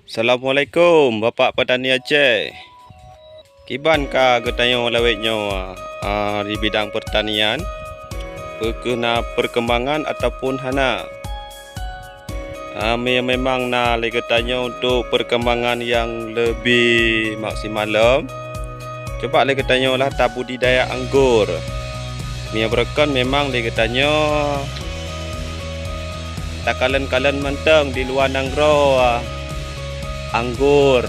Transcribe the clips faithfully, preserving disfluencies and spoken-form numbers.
Assalamualaikum, Bapak Petani Aceh. Kiban ka geutanyoe lawét nyoe, a, di bidang pertanian? Peu kheueh na perkembangan ataupun hana? A, me-, memang na lé geutanyoe untuk perkembangan nyang leubeh maksimal lom. Cuba lé geutanyoe lah tabudidaya anggur. Meunyoe beureukan memang lé geutanyoe takalon-kalon mantong di luwa nanggroe anggur.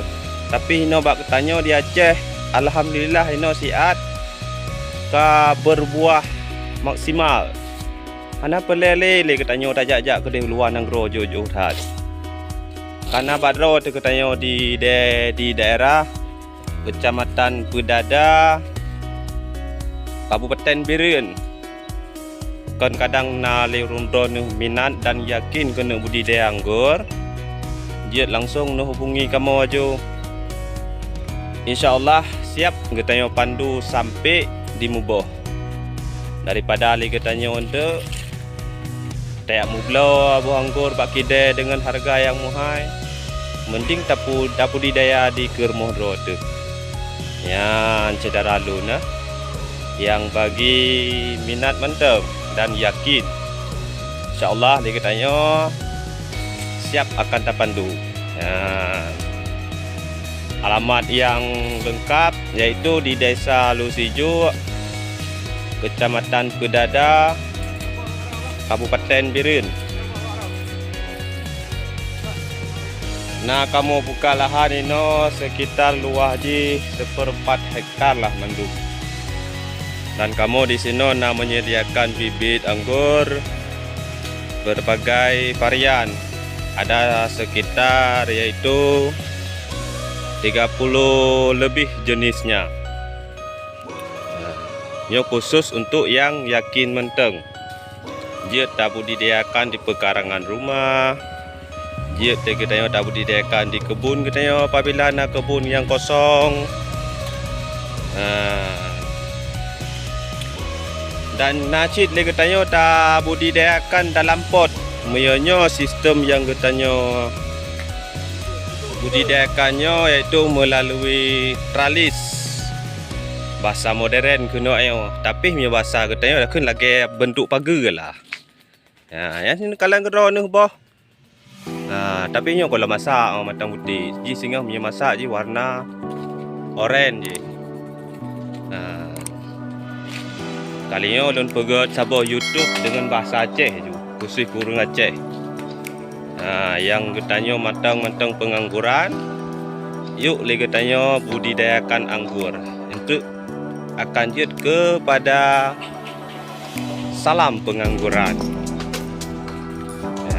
Tapi inoe bak geutanyoe di Aceh, alhamdulillah inoe siat ka beurbuah maksimal. Hana peureulée lé geutanyoe tajak-jak keudeh luwa nanggroe jôh-jôh that. Kana bak droe teuh geutanyoe di, di, di daerah Kecamatan Peudada, Kabupaten Bireuen. Kon kadang na lé ureuëng droeneueh minat dan yakin keuneuk budidaya anggur, jeuet langsong neuhubungi kamoe aju. Insya Allah siap geutanyoe pandu sampai di muboh. Daripada lé geutanyoe eunteuk tajak meubloe boh anggur bak kidée deungon hareuga nyang meuhai, mending tapu-, tabudidaya di keu rumoh droe teuh. Nyan syedara lôn na, nyang bagi minat mantong dan yakin, insya Allah lé geutanyoe siap akan tapandu. Nyan. Alamat nyang leungkap yaitu di Desa Lusijuek, Kecamatan Peudada, Kabupaten Bireuen. Na kamoe buka lahan inoe sekitar luwah jih seperempat hektar lah mandum. Dan kamoe di sinoe na menyediakan bibit anggur berbagai varian. Ada sekitar yaitu tiga puluh lebih jenisnya. Nyoe khusus untuk nyang yakin mantong. Jeuet tabudidayakan di pekarangan rumah, jeuet teuh geutanyoe tabudidayakan di keubun geutanyoe apabila na keubun nyang kosong. Ha. Dan na cit lé geutanyoe tabudidayakan dalam pot. Meunyoe nyoe sistem nyang geutanyoe budidayakan nyoe, yaitu melalui tralis. Basa modern keunoe nyoe, tapi meunyoe basa geutanyoe lakheun lagée bentuk pageue lah. Ha, nyan kalon keudroe neuh boh. Ha, tapi nyoe gohlom masak, oh, mantong putéh. Jih singoh meunyoe masak jih warna oren jih. Ha. Kali nyoe lôn peugét saboh YouTube deungon bahasa Aceh ju, khusus keu ureuëng Aceh. Ha, nyang geutanyoe mantong-mantong peungangguran, yuk lé geutanyoe budidayakan anggur. Eunteuk akan jeuet keupada salam peungangguran. Ha.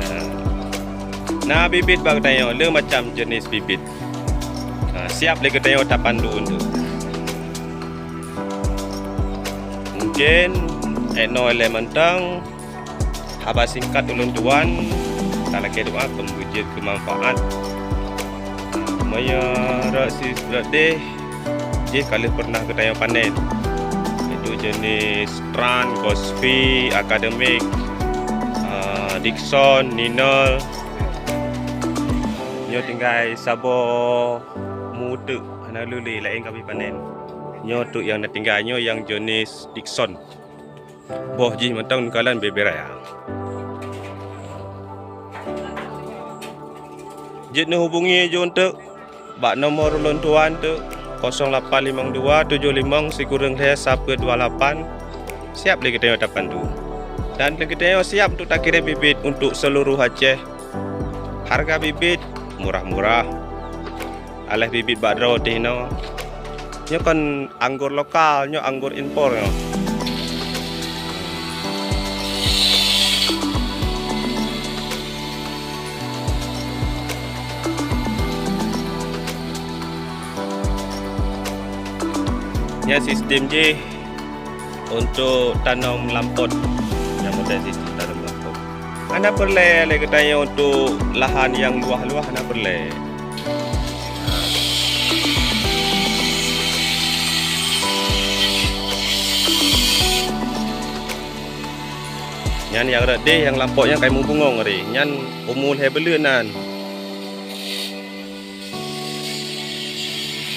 Na bibit bak geutanyoe le macam jenis bibit. Ha, siap lé geutanyoe tapandu eunteuk. Mungkin inoe lé mantong haba singkat ulôn tuan, talakée doa keu beujeuet keu manfaat. Meunyoe rot si rot deh, jih ka lheueh pernah geutanyoe panen. Itu jenis Tran, Kospi, Akademik, eh, Dickson, Ninol. Nyoe tinggai saboh mu teuk hana lulé laén ka panen. Nyoe teuk nyang na tinggai nyoe nyang jenis Dickson. Boh jih mantong neukalon bubé raya. Jeuet neuhubungi ju eunteuk bak nomor ulôn tuan teuk, kosong lapan limong dua tujoh limong sikureueng lhée sapeue dua lapan. Siap lé geutanyoe tapandu. Dan lé geutanyoe siap untuk takirém bibit untuk seuluruh Aceh. Hareuga bibit murah-murah. Aléh bibit bak droe teuh inoe. Nyoe kon anggur lokal, nyoe anggur impor nyoe. Nyan sistem jih untuk tanom lam pot. Nyang model sistem tanom lam pot. Hana peureulée lé geutanyoe untuk lahan nyang luwah-luwah, hana peureulée. Nyan nyang rot deh nyang lam pot nyan ka mubeungong ré. Nyan umu lhée buleuen nan.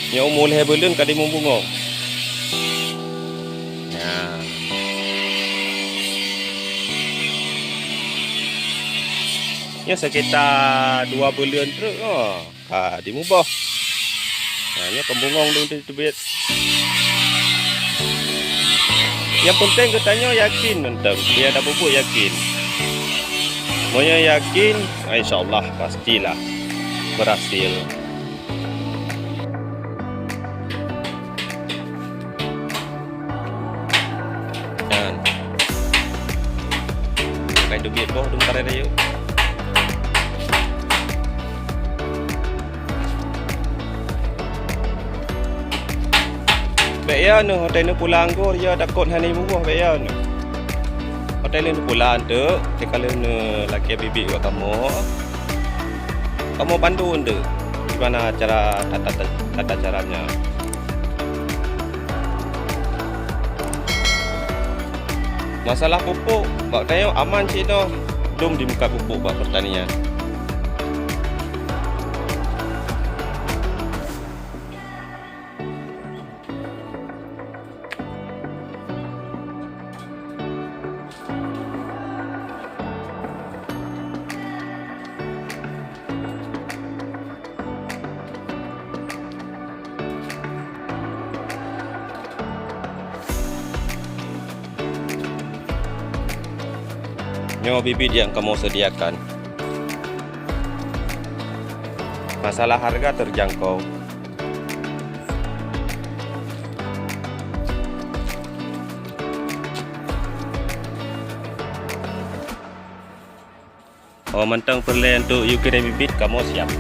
Nyoe umu lhèe buleuen ka dimueng bungong. Nah. Nyoe sekitar dua buleuen treuk, oh, ka dimuboh. Nah, nyoe keu bungong dong teubiet. Nyang peunteng geutanyoe yakin mantong, ya, tapubuet yakin. Meunyoe yakin, insya Allah pastilah berhasil. Nyan. Pakai dubiet boh dum karet ayu. Bèk ya neuh, watèe neuh pula anggor, ya takot hana muboh, bèk ya neuh. Watèe lheuh pula teuk, teuka lheuh neulakèe biet-biet bak kamoe. Kamoe bantu enteuk, di mana cara tata, tata caranya. Masalah pupuk, bak tanyoe aman cit noh, dum dimeukat pupuk bak pertanian. Nyoe biet-biet nyang kamoe sediakan. Masalah harga terjangkau. Oh, mantong peureulèe untuk yue kirém biet-biet, kamoe siap.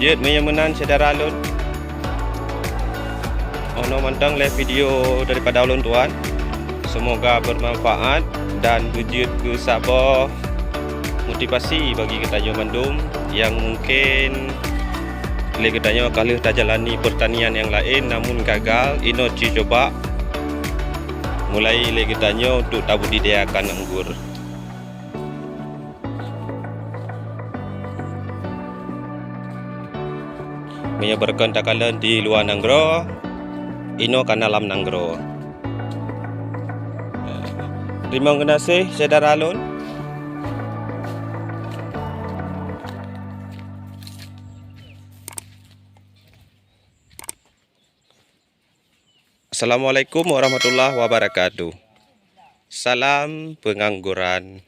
Jeuet meunyoe meunan syedara lôn. Oh, nyoe mantong lé video daripada ulôn tuan. Semoga bermanfaat dan beujeuet keu saboh motivasi bagi geutanyoe mandum nyang mungken lé geutanyoe ka lheueh tajalani pertanian nyang laén namun gagal, inoe ci cuba. Mulai lé geutanyoe untuk tabudidayakan anggur. Meunyoe beureukan takalon di luwa nanggroe, inoe ka na lam nanggroe. Teurimong geunaséh syedara lôn. Assalamualaikum warahmatullahi wabarakatuh. Salam pengangguran.